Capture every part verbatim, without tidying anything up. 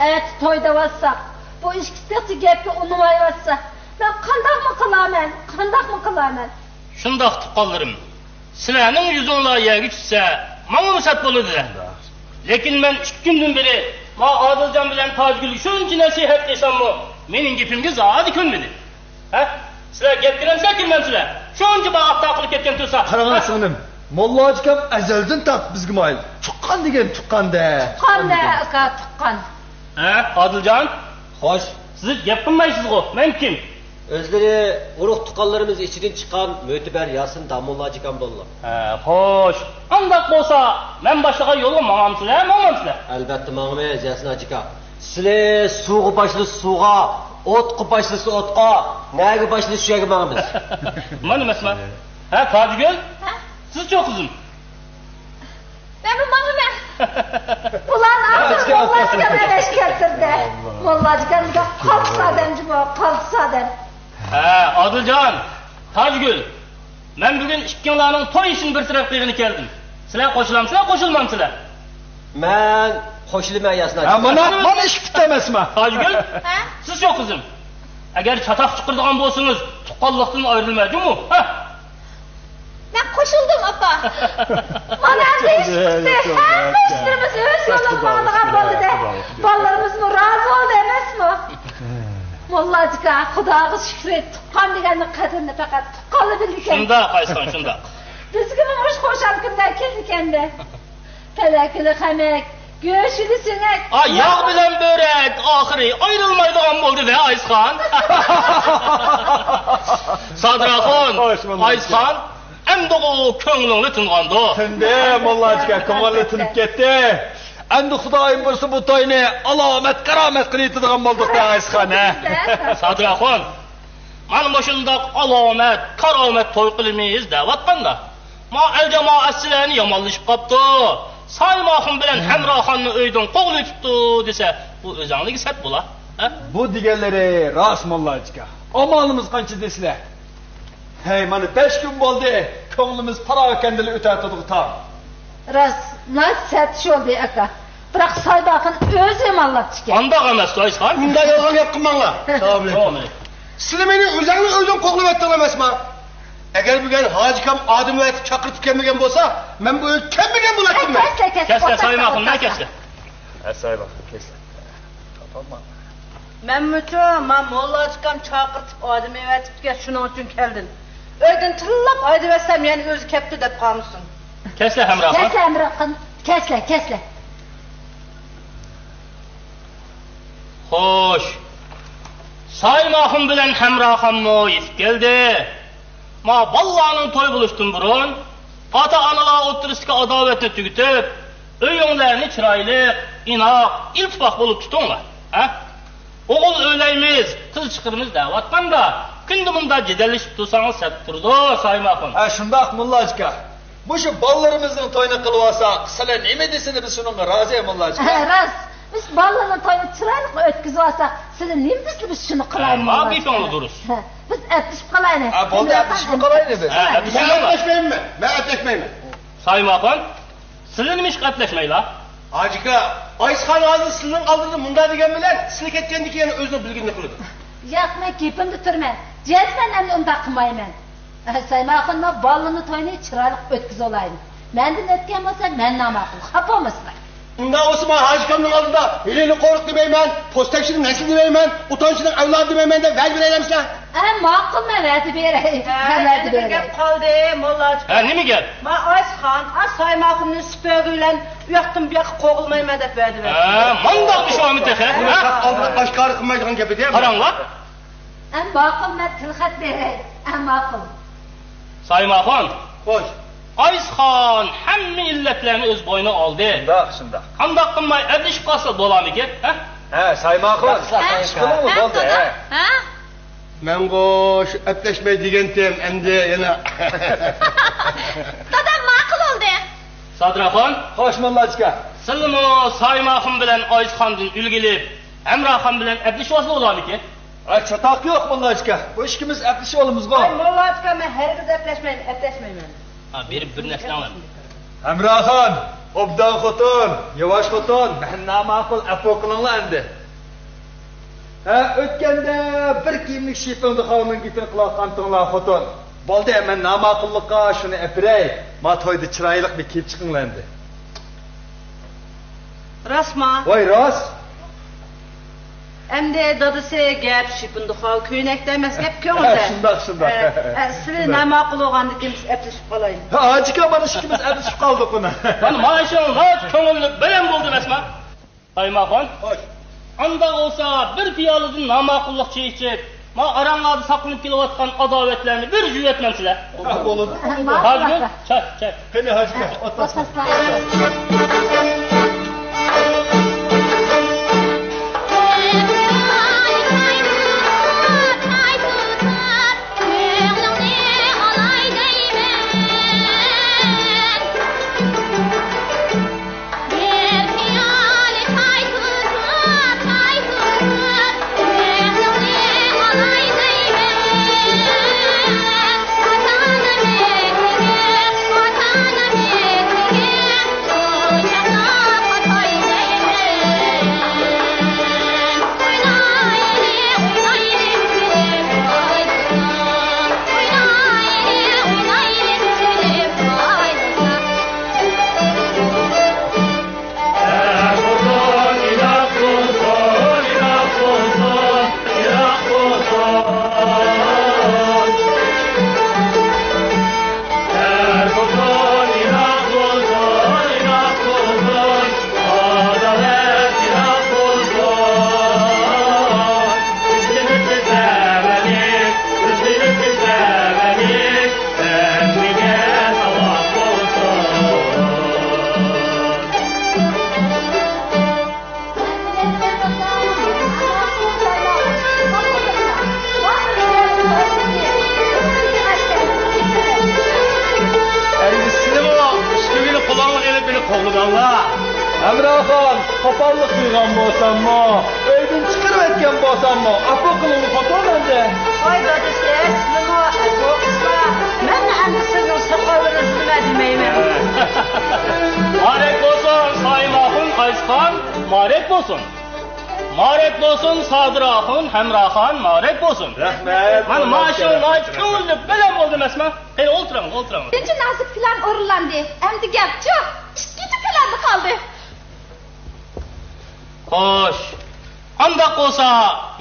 ئەتە توي دەۋاتساق، بۇ ئىككىسى تېخىچە گەپكە ئۇنىمايۋاتسا، مەن قانداقمۇ قىلارمەن، قانداقمۇ قىلارمەن؟ شۇنداق، تۇغقانلىرىم، سىلەرنىڭ يۈزۈڭلار يەرگە چۈشسە، ماڭىمۇ سەت بولىدۇ-دە. لېكىن مەن ئىككى كۈندىن بېرى ما ئادىلجان بىلەن تاجگۈلگە شۇنچە نەسىھەت قىلساممۇ، مېنىڭ گېپىمگە زادى كۆنمىدى. ھە؟ سىلەر گەپ كىرەمسىلەر، كىرمەمسىلەر؟ شۇنچە باغاق تاقىلىپ كەتكەن تۇرسا. قاراڭلار، ھە؟ سىڭلىم، موللا ئاجىكام ئەزەلدىن تارتىپ بىزگە مايىل. تۇغقان دېگەن تۇغقان-دە. تۇغقان-دە، ئاكا، تۇغقان. ھە، ئادىلجان؟ خوش. سىز ھېچ گەپ قىلمايسىزغۇ، مەن كىم؟ ئۆزلىرى ئۇرۇق-تۇغقانلىرىمىز ئىچىدىن چىققان مۆتىبەر ياسىن داموللا ئاجىكام بولىدۇ. ھە، خوش. ئانداق بولسا، مەن باشلىغان يولغا ماڭامسىلەر، ماڭمامسىلەر؟ ئەلۋەتتە ماڭىمىز، ياسىن ئاجىكا. سىلى سۇغا باشلىسا سۇغا، ئوتقا باشلىسا ئوتقا، نەگە باشلىسا شۇ يەرگە ماڭىمىز. مانا ئەمەسمۇ؟ ھە، تاجگۈل؟ ھە؟ سىزچۇ، قىزىم؟ مەنمۇ ماڭىمەن. بۇلارنى ئاخىرى موللاجىكام ئەۋەتىپ كەلتۈردى. موللاجىكام دېگەن قالتىس ئادەم جۇمۇ، قالتىس ئادەم. ھە، ئادىلجان، تاجگۈل، مەن بۈگۈن ئىككىڭلارنىڭ توي ئىشىنى بىر تەرەپ قىلغىلى كەلدىم. سىلەر قوشۇلامسىلەر، قوشۇلمامسىلەر؟ مەن قوشۇلىمەن، ياسىن ھە، ئاجىكام. مانا، مانا ئىش پۈتتى ئەمەسمۇ؟ تاجگۈل، ھە؟ سىزچۇ، قىزىم؟ ئەگەر چاتاق چىقىرىدىغان بولسىڭىز، تۇغقانلىقتىن ئايرىلمە جۇمۇ. ھە؟ مەن قوشۇلدۇم، ئاپا. مانا ئەمدى ئىش پۈتتى. ھەممە ئىشلىرىمىز ئۆز يولىغا ماڭىدىغان بولدى. بالىلىرىمىزمۇ رازى بولدى ئەمەسمۇ؟ موللاجىكا، خۇداغا شۈكرى، تۇغقان دېگەننىڭ قەدرىنى پەقەت تۇغقانلا بىلىدىكەن. شۇنداق، ئايسىخان، شۇنداق. بىزگىمۇ مۇشۇ خۇشال كۈنلەر كېلىدىكەندە. پەلەكىلى خەمەك، گۆشىلى سۆڭەك. ئا، ياغ بىلەن بۆرەك ئاخىرى ئايرىلمايدىغان بولدى-دە، ئايسىخان. سادىراخۇن، ئايسىخان، ئەمدىغۇ كۆڭلۈڭلار تىنغاندۇ؟ تىندى، موللاجىكا، كۆڭۈل تىنىپ كەتتى. ئەمدى خۇدايىم بۇيرۇسا بۇ توينى ئالامەت، كارامەت قىلىۋېتىدىغان بولدۇق-دە، ئايسىخان، ھە؟ سادىراخۇن، مانا مۇشۇنداق ئالامەت، كارامەت توي قىلىمىز دەۋاتقاندا، ما ئەل جامائەت سىلەرنى يامانلىشىپ قاپتۇ. سايماخۇن بىلەن ھەمراخاننى ئۆيدىن قوغلىۋېتىپتۇ دېسە، بۇ ئۆزەڭلارگە سەت بولا، ھە؟ بۇ دېگەنلىرى راست، موللاجىكا. ئامالىمىز قانچە دېسىلە؟ ھەي، مانا بەش كۈن بولدى، كۆڭلىمىز پاراكەندىلا ئۆتەتىدىغۇ تاڭ. راست، ناھايىتى سەت ئىش بولدى، ئاكا. بىراق سايماخۇن ئۆزى يامانلاپتىكەن. ئانداق ئەمەس، ئايسىخان. ئۇنداق يالغان گەپ قىلماڭلار. سالام ئەلەيكۇم. سىلى مېنى ئۆزەڭلار ئۆيدىن قوغلىۋەتتىڭلار ئەمەسما؟ ئەگەر بۈگۈن ھاجىكام ئادەم ئەۋەتىپ چاقىرتىپ كەلمىگەن بولسا، مەن بۇ ئۆيگە كەلمىگەن بولاتتىم. كەسلە، كەسلە، سايماخۇن، كەسلە. ھە، سايماخۇن، كەسلە. مەنمۇچۇ، ما موللاجىكام چاقىرتىپ ئادەم ئەۋەتىپتىكەن، شۇنىڭ ئۈچۈن كەلدىم. ئۆيدىن تىللاپ ھايدىۋەتسەم، يەنە ئۆزى كەپتۇ دەپ قالمىسۇن. كەسلە، ھەمراخان. كەسلە، ھەمراخان. كەسلە، كەسلە. خوش. سايماخۇن بىلەن ھەمراخانمۇ يېتىپ كەلدى. ما بالىلارنىڭ توي بولۇشتىن بۇرۇن، ئاتا-ئانىلار ئوتتۇرىسىدىكى ئاداۋەتنى تۈگىتىپ، ئۆيۈڭلارنى چىرايلىق، ئىناق، ئىلتىپات بولۇپ تۇتۇڭلار. ھە؟ ئوغۇل ئۆيلەيمىز، قىز چىقىرىمىز دەۋاتقاندا، كۈندە مۇنداق جېدەللىشىپ تۇرساڭىز سەت تۇرىدۇ، سايماخۇن. ھە، شۇنداق، موللاجىكا. مۇشۇ بالىلىرىمىزنىڭ تويىنى قىلىۋالساق، سىلەر نېمە دېسىلە، بىز شۇنىڭغا رازى، موللاجىكا. ھە، راست. بىز بالىلارنىڭ تويىنى چىرايلىق ئۆتكۈزۈۋالساق، سىلەر نېمە دېسىلە، بىز شۇنى قىلايلى، ھە، موللاجىكا. گېپىڭلار دۇرۇست. ھە، بىز ئەپلىشىپ قالايلى. ھە، بولدى، ئەپلىشىپ قالايلى بىز. ھە، ئەپلىشىپ قالايلى. مەن ئەپلەشمەيمەن، مەن ئەپلەشمەيمەن. سايماخۇن. سىلى نېمىشقا ئەپلەشمەيلا؟ ھاجىكا، ئايسىخان ھازىر سىلىنىڭ ئالدىدا مۇنداق دېگەن بىلەن، سىلى كەتكەندىن كېيىن ئۆزىنىڭ بىلگىنىنى قىلىدۇ. ياق، مەن گېپىمدە تۇرىمەن. جەزمەن ئەمدى ئۇنداق قىلمايمەن. سايماخۇنمۇ بالىنى تويىنى چىرايلىق ئۆتكۈزۈۋالايلى. مەندىن ئۆتكەن بولسا مەن ناماقۇل. خاپا بولمىسىلا. ئۇنداق بولسا، مانا ھاجىكامنىڭ ئالدىدا ھىيلىنى قورۇق دېمەيمەن، پوستەكچىنىڭ نەسلى دېمەيمەن، ئۇتانچىنىڭ ئەۋلادى دېمەيمەن دەپ ۋەدە بېرەيلەمسىلەر؟ ھە، ماقۇل، مەن ۋەدە بېرەي. ھە، مەن ۋەدە يەنە بىر بېرەي. گەپ قالدى، موللا ئاچا. ھە، نېمە گەپ؟ ما ئايسىخان، ئا سايماخۇننى سۈپۈرگۈ بىلەن ئۇياقتىن بۇياققا قوغلىمايمەن دەپ ۋەدە بەردى. ھە، مانداق ئىش بارمۇ تېخى؟ ھە؟ ئالدىن ئاشكارا قىلمايدىغان گەپ ئىدى. قاراڭلار. ھە، ماقۇل، مەن تىلخەت بېرەي. ھە، ماقۇل. سايماخۇن. خوش. ئايسىخان ھەممە ئىللەتلەرنى ئۆز بوينىغا ئالدى. شۇنداق، شۇنداق. قانداق قىلماي ئەپلىشىپ قالسا بولامىكىن؟ ھە؟ ھە، سايماخۇن. ھە؟ ئىش قىلىڭ، ھە، بولدى، دادا. ھە؟ ھە؟ مەنغۇ شۇ ئەپلەشمەي دېگەنتىم، ئەمدى يەنە. دادام ماقۇل بولدى. سادىراخان. خوش، موللاچكا. سىلىمۇ سايماخۇن بىلەن ئايسىخاندىن ئۈلگە ئېلىپ، ھەمراخان بىلەن ئەپلىشىۋالسا بولامىكىن؟ ھە، چاتاق يوق، موللاچكا. بۇ ئىككىمىز ئەپلىشىۋالىمىزغۇ. ھەي، موللاچكا، مەن ھەرگىز ئەپلەشمەيمەن، ئەپلەشمەيمەن. ھە، بېرىپ بىر نەرسىلەڭلار. ھەمراخان. ئوبدان خوتۇن، ياۋاش خوتۇن، مەن ناماقۇل، ئەپۇ قىلىڭلار ئەمدى. ھە، ئۆتكەندە بىر كىيىملىك شىپىڭدىخاۋنىڭ گېپىنى قىلىۋاتقانتىڭلار خوتۇن. بولدى، مەن ناماقۇللۇققا شۇنى ئەپىرەي. ما تويدا چىرايلىق بىر كىيىپ چىقىڭلار ئەمدى. راستما؟ ۋاي، راست. ئەمدى دادىسى گەپ شىپىندىخاۋ كۆينەكتە ئەمەس، گەپ كۆڭۈلدە. ھە، شۇنداق، شۇنداق. ھە، ھە، سىلى شۇنداق. ناماقۇل بولغاندىكىن بىز ئەپلىشىپ قالايلى. ھە، ھاجىكا، مانا ئىككىمىز ئەپلىشىپ قالدۇق مانا. مانا ماشىنىڭلار كۆڭۈللۈك بەلەن بولدى ئەمەسما؟ ئايماخان. خوش. ئانداق بولسا بىر پىيالىدىن ناماقۇللۇق چېيى ئىچىپ، ما ئاراڭلاردا ساقلىنىپ كېلىۋاتقان ئاداۋەتلەرنى بىر يۇيۇۋەتمەمسىلەر؟ ھە، بولىدۇ. ھاجىگۈل، چاي، چاي. قېنى، ھاجىكا، ئاتلاسقا. ئەمدى سىلىمۇ ئۈستىگىنى قولۇڭغا ئېلىپ مېنى قوغلىدىڭلار. ھەمراخان، قوپاللىق قىلغان بولساممۇ، ئۆيدىن چىقىرىۋەتكەن بولساممۇ، ئاپۇ قىلىڭ خوتۇن ئەمدى. ۋاي دادىسى، سىلىمۇ ئەپۇ قىلسا، مەن ئەمدى سىزنىڭ ساقاللىرىڭىزنى نېمە دېمەيمەن. مۇبارەك بولسۇن، سايىم ئاخۇن، ئايسىخان، مۇبارەك بولسۇن. مۇبارەك بولسۇن، سادىر ئاخۇن، ھەمراخان، مۇبارەك بولسۇن. رەھمەت. مانا ماشىنىڭلار كۆڭۈللۈك بەلەن بولدى ئەمەسما؟ قېنى، ئولتۇرۇڭ، ئولتۇرۇڭ. بىرىنچى نازۇك پىلان ئورۇنلاندى. ئەمدى گەپچۇ ئىككىنچى پىلاندا قالدى. خوش. ئانداق بولسا،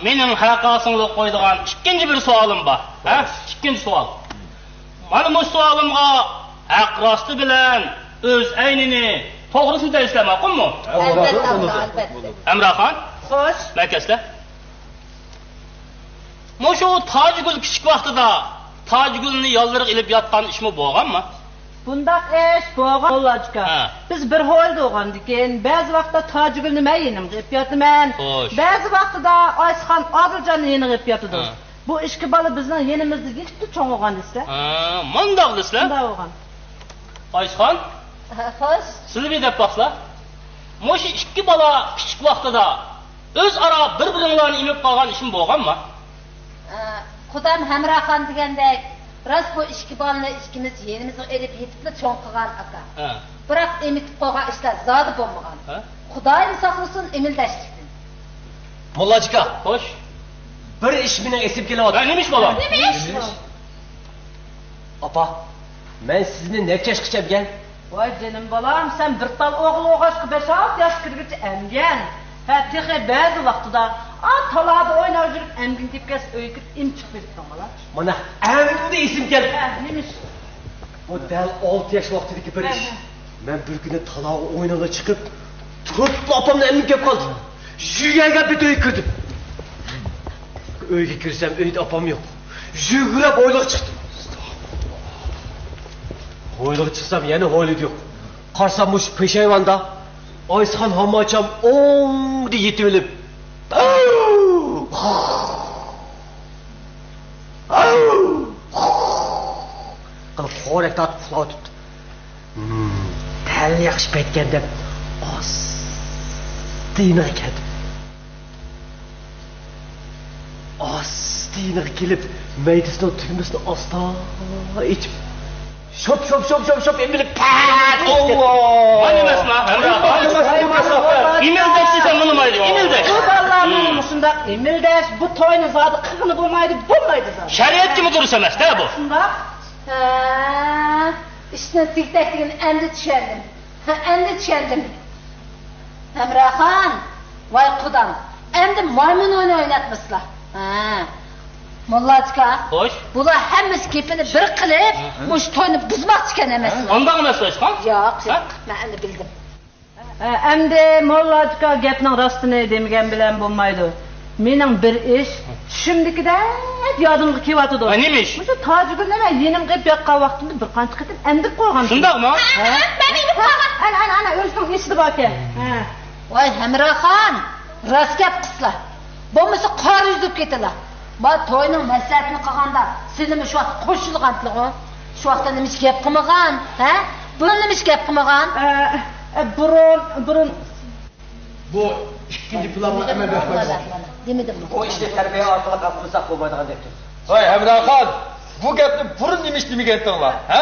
مېنىڭ ھەققاسىڭلىق قويىدىغان ئىككىنچى بىر سوئالىم بار. ھە؟ خوش. ئىككىنچى سوئال. مانا مۇشۇ سوئالىمغا ھەق راستى بىلەن ئۆز ئەينىنى، توغرىسىنى دەيسىلەر، ماقۇلمۇ؟ ئەلۋەتتە، ئەلۋەتتە. ئەمراخان؟ خوش. مەكەسلە. مۇشۇ تاجىگۈل كىچىك ۋاقتىدا تاجىگۈلنى يانلىرىغا ئېلىپ ياتقان ئىشمۇ بولغانمۇ؟ بۇنداق ئىش بولغان، موللاجىكا. ھە. بىز بىر ھويلىدا بولغاندىكىن، بەزى ۋاقىتتا تاجىگۈلنى مەن يېنىمغا ئېلىپ ياتىمەن. خوش. بەزى ۋاقتىدا ئايسىخان ئادىلجاننى يېنىغا ئېلىپ ياتىدۇ. ھە. بۇ ئىككى بالا بىزنىڭ يېنىمىزدا يېتىپلا چوڭ بولغان دېسە. ھە، مۇنداق دېسىلە. شۇنداق بولغان. ئايسىخان. ھە، خوش. سىلى بىر دەپ باقسىلا. مۇشۇ ئىككى بالا كىچىك ۋاقتىدا ئۆزئارا بىر-بىرىڭلارنى ئېمىپ قالغان ئىشمۇ بولغانما؟ ئە، قۇدام ھەمراخان دېگەندەك، راست بۇ ئىككى بالىنى ئىككىمىز يېنىمىزغا ئېلىپ يېتىپلا چوڭ قىلغان ئاكا. ھە. بىراق ئېمىتىپ قويغان ئىشلار زادى بولمىغان. ھە؟ خۇدايىم ساقلىسۇن ئېمىلدەشلىكتىن. موللاجىكا. خوش. بىر ئىش مېنىڭ ئېسىمگە كېلىۋاتىدۇ. ھە، نېمە ئىش، بالام؟ نېمە ئىش؟ نېمە ئىش؟ ئاپا، مەن سىزنى نەچچە ياشقىچە ئەمگەن؟ ۋاي جېنىم بالام، سەن بىر تال ئوغۇل بولغاچقا بەش-ئالتە ياشقا كىرگۈچە ئەمگەن. ھە، تېخى بەزى ۋاقتىدا، ئا، تالادا ئويناپ يۈرۈپ ئەمگىنى كېلىپ كەلسە ئۆيگە كىرىپ ئېمىپ چىقىپ بېرىپتىڭ بالا. مانا، ئەمدى ئېسىمگە كەلدى. ھە، نېمە ئىش؟ بۇ دەل ئالتە ياش ۋاقتىدىكى بىر ئىش. ھە، ھە. مەن بىر كۈنى تالاغا ئوينىغىلى چىقىپ، تۇرۇپلا ئاپامنىڭ ئەمگىنى كېلىپ قالدى. يۈگۈرۈپ بىر ئۆيگە كىردىم. ئۆيگە كىرسەم، ئۆيدە ئاپام يوق. يۈگۈرۈپ ھويلىغا چىقتىم. ھويلىغا چىقسام، يەنە ھويلىدا يوق. قارىسام، مۇشۇ پېشايۋاندا ئايسىخان ھامماچام ئوڭدا يېتىۋېلىپ، قىلىپ خورەك تارتىپ ئۇخلاۋېتىپتۇ. دەل ياخشى پەيتكەن دەپ، ئاستا يېنىغا كەلدىم. ئاستا يېنىغا كېلىپ، مەيدىسىنىڭ تۈگمىسىنى ئاستا ئېچىپ، شوپ، شوپ، شوپ، شوپ، شوپ ئېمىلىپ، پەت! ئاللا! مانا ئەمەسمۇ ئىمىلدەش بۇ توينى زادى قىلغىلى بولمايدۇ، بولمايدۇ زادى. شەرىئەتكىمۇ دۇرۇس ئەمەس-دە بۇ. شۇنداق. ھە، ئىشنىڭ تېگىدەكلىكىنى ئەمدى چۈشەندىم. ھە، ئەمدى چۈشەندىم. ھەمراخان، ۋاي قۇدام، ئەمدى مايمۇن ئويۇنى ئويناتمىسىلا. ھە. موللاجىكا، خوش. بۇلار ھەممىسى گېپىنى بىر قىلىپ، ھە، مۇشۇ توينى بۇزماقچىكەن ئەمەسمۇ؟ ئۇنداق ئەمەس ئۇكام. ياق، ھە؟ ياق، مەن ئەمدى بىلدىم. ئە، ئەمدى موللاجىكا گەپنىڭ راستىنى دېمىگەن بىلەن بولمايدۇ. مېنىڭ بىر ئىش چۈشۈمدىكىدەك يادىمغا كېلىۋاتىدۇ. ھە، نېمە ئىش؟ مۇشۇ تاجىگۈلنى مەن يېنىمغا ئېلىپ ياتقان ۋاقتىمدا بىر قانچە قېتىم ئەمدىپ قويغان. شۇنداقمۇ؟ ھە؟ ھە، مەن ئېمىپ قويغان. ئەنە، ئەنە، ئەنە، ئۆزىنىڭ ئېسىدە باركەن. ھە. ۋاي ھەمراخان، راست گەپ قىلسىلا. بولمىسا قارا يۈزۈپ كېتىلا. ما توينىڭ مەسلىھەتىنى قىلغاندا سىلىمۇ شۇ ۋاقىت قوشۇلغانتىلىغۇ. شۇ ۋاقىتتا نېمىش گەپ قىلمىغان؟ ھە؟ بۇرۇن نېمىش گەپ قىلمىغان؟ ئە، ئە، بۇرۇن، بۇرۇن. بۇ ئىككىنچى پىلانغا ئەمەل بەرمەيدۇ. دېمىدىممۇ؟ بۇ ئىشنى تەربىيە ئارقىلىق ھەل قىلساق بولمايدىغان گەپتۇر. ۋاي ھەمراخان، بۇ گەپنى بۇرۇن نېمىش دېمىگەنتىڭلار، ھە؟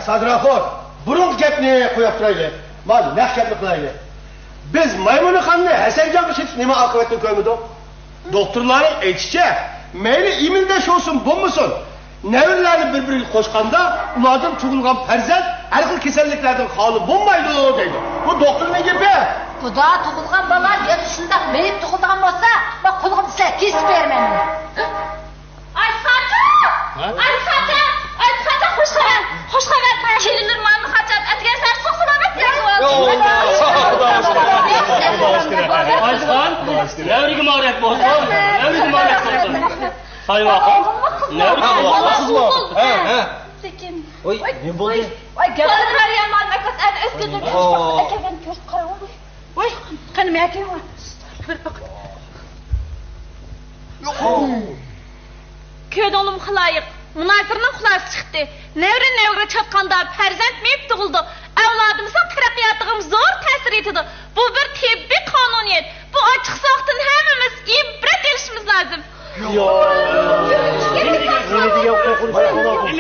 سادىراخۇن، بۇرۇنقى گەپنى قويۇپ تۇرايلى. ما نەق گەپنى قىلايلى. بىز مايمۇنخاننى ھەسەنجانغا سېتىپ نېمە ئاقىۋەتنى كۆرمىدۇق؟ دوختۇرلارنىڭ ئېيتىشىچە، مەيلى ئىمىلدەش بولسۇن، بولمىسۇن، نەۋرىلەرنى بىر-بىرىگە قوشقاندا، ئۇلاردىن تۇغۇلغان پەرزەنت ھەر خىل كېسەللىكلەردىن خالىي بولمايدۇ، دەيدۇ. بۇ دوختۇرنىڭ گېپى. خۇدا تۇغۇلغان بالا يەنە شۇنداق مېيىپ تۇغۇلىدىغان بولسا، ما قولىغا دېسە كېسىپ بېرىمەن. ئايسىخاچا! ھە؟ ئايسىخاچا! ئايسىخاچا، خوش خەۋەر! خوش خەۋەر! كېلىنلىرىم ئالمىخاچان ئەتىگەن سەھەر ساق سالامەت ياتىۋالدى. ئايسىخان، نەۋرىگە مۇبارەك بولسۇن! نەۋرىگە مۇبارەك بولسۇن! سايۋاخان، نەۋرىگە مۇبارەك بولسۇن! ھە، ھە. لېكىن، ۋاي، نېمە بولدى؟ ۋاي، ۋاي، گەپ. بالىلار يامان ئەكەس، ئەنە ئۆتكۈزۈپ، ھە. ئەكەلگەن كۆرۈپ قاراڭ. ۋاي، قېنى مەكىن بار. بىر بېقىپ. كۆردۈڭلارمۇ خالايىق، مۇنازىرىنىڭ خۇلاسىسى چىقتى. نەۋرە نەۋرىگە چاتقاندا پەرزەنت مېيىپ تۇغۇلىدۇ. ئەۋلادىمىزنىڭ تەرەققىياتىغىمۇ زور تەسىر يېتىدۇ. بۇ بىر تېببىي قانۇنىيەت. بۇ ئاچچىق ساۋاقتىن ھەممىمىز ئىبرەت ئېلىشىمىز لازىم. نېمە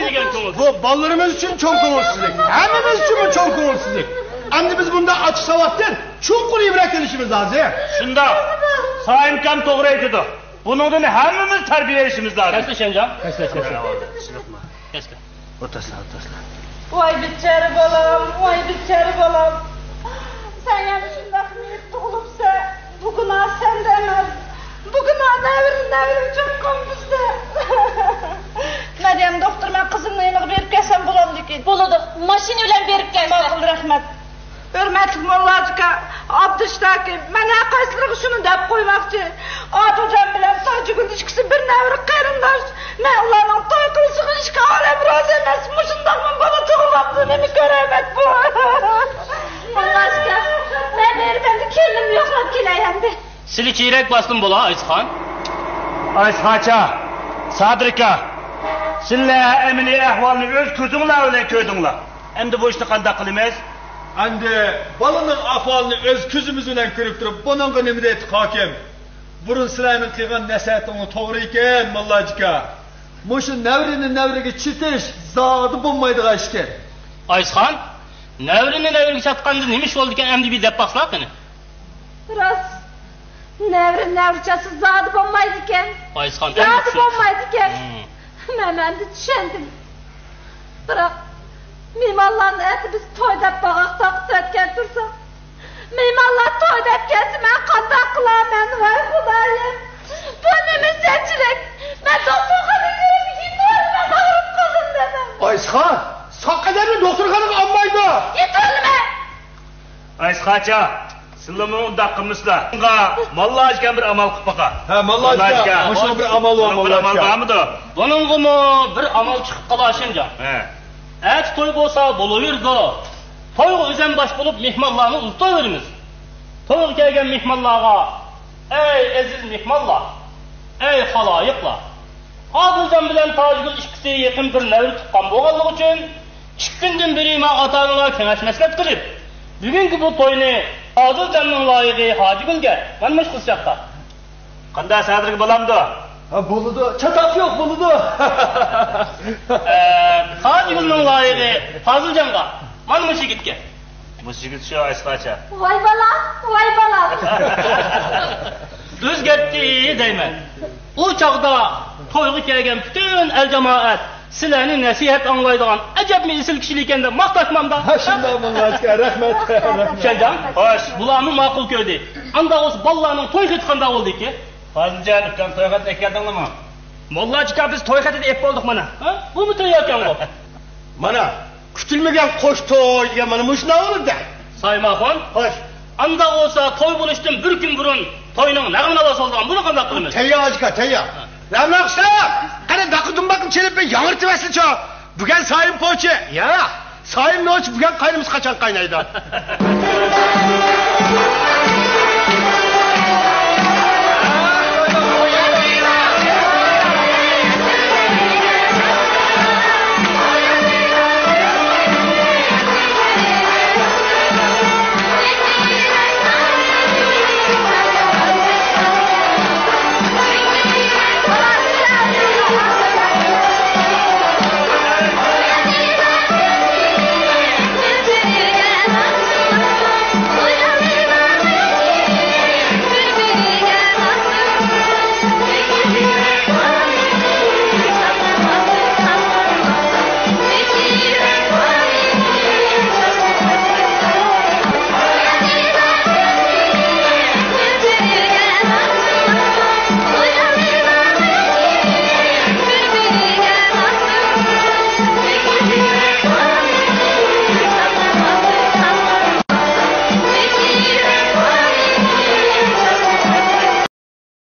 دېگەن كۆڭۈل؟ بۇ بالىلىرىمىز ئۈچۈن چوڭ كۆڭۈلسىزلىك. ھەممىمىز ئۈچۈنمۇ چوڭ كۆڭۈلسىزلىك. ئەمدى بىز بۇنداق ئاچچىق ساۋاقتىن چوڭقۇر ئىبرەت ئېلىشىمىز لازىم. شۇنداق. سائىمكام توغرا ئېيتىدۇ. بۇنىڭدىن ھەممىمىز تەربىيە ئېلىشىمىز لازىم. كەسلى شەنجاڭ. كەسلى، كەسلى. ئوتتۇرىسىغا، ئوتتۇرىسىغا. ۋاي بىچارە بالام، ۋاي بىچارە بالام. سەن يەنە شۇنداق مېيىپ تۇغۇلۇپسەن. بۇ گۇناھ سەندە ئەمەس. بۇ گۇناھ نەۋرە، نەۋرە ئۈچۈن قىلمىسا. مەريەم دوختۇر، مەن قىزىمنىڭ يېنىغا بېرىپ كەلسەم بولامدىكىن؟ بولىدۇ. ماشىنا بىلەن بېرىپ كەلسە. ماقۇل، رەھمەت. ھۆرمەتلىك موللاجىكا، ئابدۇشتاكى، مەن ھەر قايسىلىرىغا شۇنى دەپ قويماقچى. ئادىلجان بىلەن تاجىگۈل ئىككىسى بىر نەۋرە قېرىنداش. مەن ئۇلارنىڭ توي قىلىشىغا ئىككى ئالەم رازى ئەمەس. مۇشۇنداقمۇ بالا تۇغۇلامدۇ، نېمە كۆرەمەن بۇ؟ موللاجىكا، مەن بېرىپ ئەمدى كېلىنىمنى يوقلاپ كېلەي ئەمدى. سىلى چىرەك باستىم بولا، ئايسىخان. ئايسىخاچا، سادىركا، سىلە ئەمەلىي ئەھۋالنى ئۆز كۆزۈڭلار بىلەن كۆردۈڭلار. ئەمدى بۇ ئىشنى قانداق قىلىمىز؟ ئەمدى بالىنىڭ ئەھۋالىنى ئۆز كۆزىمىز بىلەن كۆرۈپ تۇرۇپ، بۇنىڭغا نېمە دەيتتۇق، ھاكىم؟ بۇرۇن سىلەرنىڭ قىلغان نەسىھەتىڭلار توغرا ئىكەن، موللاجىكا. مۇشۇ نەۋرىنى نەۋرىگە چېتىش زادى بولمايدىغان ئىشكەن. ئايسىخان، نەۋرىنى نەۋرىگە چاتقاندا نېمە ئىش بولىدىكەن، ئەمدى بىر دەپ باقسىلا قېنى. راست. نەۋرە نەۋرە چاتسا زادى بولمايدىكەن. ئايسىخان، زادى بولمايدىكەن. ھىم. مەن ئەمدى چۈشەندىم. بىراق، مېھمانلارنى ئەتە بىز توي دەپ باغاق تاقىتىۋەتكەن تۇرساق، مېھمانلار توي دەپ كەلسە، مەن قانداق قىلارمەن؟ ۋاي خۇدايىم، بۇ نېمە سەتچىلىك؟ مەن دوختۇرخانىغا كىرىپ يېتىۋالىمەن، ئاغرىپ قالدىم دەپ. ئايسىخان، ساق ئادەمنى دوختۇرخانىغا ئالمايدۇ. يېتىۋالىمەن. ئايسىخاچا، سىلىمۇ ئۇنداق قىلمىسىلا. بۇنىڭغا ماللا ئاكام بىر ئامال قىلىپ باقا. ھە، ماللا ئاكا، مۇشۇنىڭ بىر ئامالى بار، ماللا ئاكا. بۇنىڭغا بىر ئامال چىقىپ باقا. بۇنىڭغىمۇ بىر ئامال چىقىپ قالا، شىنجاڭ. ھە. ئەتە توي بولسا بولۇۋېرىدۇ. تويغا ئۆزەم باش بولۇپ مېھمانلارنى ئۇزىتىۋېرىمىز. تويغا كەلگەن مېھمانلارغا، ئەي ئەزىز مېھمانلار، ئەي خالايىقلار، ئادىلجان بىلەن تاجىگۈل ئىككىسى يېقىن بىر نەۋرە تۇغقان بولغانلىقى ئۈچۈن، ئىككى كۈندىن بېرى مانا ئاتا-ئانىلار كېڭەش-مەسلىھەت قىلىپ، بۈگۈنكى بۇ توينى ئادىلجاننىڭ لايىقى ھاجىگۈلگە، مانا مۇشۇ قىزچاققا. قانداق سادىرگە بولامدۇ؟ ھە، بولىدۇ. چاتاق يوق، بولىدۇ. ئە، ھاجىگۈلنىڭ لايىقى پازىلجانغا، مانا مۇشۇ يىگىتكە. مۇشۇ يىگىت شۇ ئايسىخاچا. ۋاي بالام، ۋاي بالام. ئۆزگەرتتى دەيمەن. ئۇ چاغدا تويغا كەلگەن پۈتۈن ئەل جامائەت سىلەرنى نەسىھەت ئاڭلايدىغان ئەجەبمۇ ئېسىل كىشىلىكەن دەپ ماختاشمامدا؟ ھە، شۇنداق موللاچكا، رەھمەت، رەھمەت. ئىشەنجان، خوش، بۇلارمۇ ماقۇل كۆردى. ئانداق بولسا بالىلارنىڭ توي خېتى قانداق بولدى ئىكەن؟ پازىلجان ئۇكام، توي خېتىنى ئەكەلدىڭلىمۇ؟ موللاچكا، بىز توي خېتىنى ئېلىپ بولدۇق مانا. ھە؟ بۇمۇ تەيياركەنغۇ؟ مانا، كۈتۈلمىگەن قوش توي دېگەن مانا مۇشۇنداق بولىدۇ. سايماخۇن. خوش. ئانداق بولسا توي بولۇشتىن بىر كۈن بۇرۇن توينىڭ نەغمىنى ئالالىسالىدىغان بۇنى قانداق قىلىمىز؟ تەييار ھاجىكا، تەييار. رەمەخسە، قېنى داقا دۇمباقنى چېلىپ بىر ياڭرىتىۋەتسىچۇ. بۈگۈن سايىم پوچى. يا، سايىم نوچى بۈگۈن قاينىمىسى قاچان قاينايدۇ؟